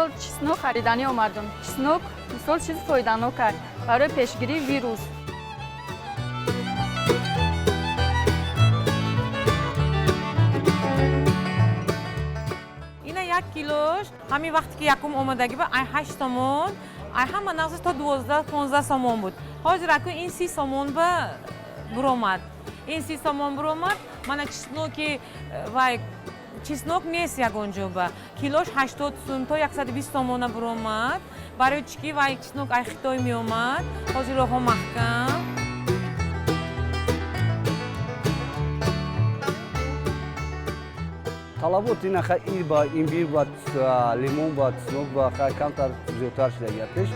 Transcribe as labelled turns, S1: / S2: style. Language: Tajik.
S1: Мисол, чеснок хариданӣ омадам. Чеснок, мисол, чизи фоиданок аст барои пешгирии вирус.
S2: Ина як килош ҳамин вақте ки якум омадагӣ ба ай 8 сомон, ай ҳама нағзи то 12-15 сомон буд. Ҳозир акун ин 30 сомон ба буромад. Ин 30 сомон буромад. Мана чесноки вай чеснок нест ягон ҷо ба. Килош 80 сум то 120 сомона буромад. Барои чӣ ки вай чеснок ай Хитой меомад. Ҳозир роҳҳо маҳкам.
S3: Талабот ина хай ир ба имбир ба лимон ба чеснок ба хай камтар зиёдтар шуда пеш.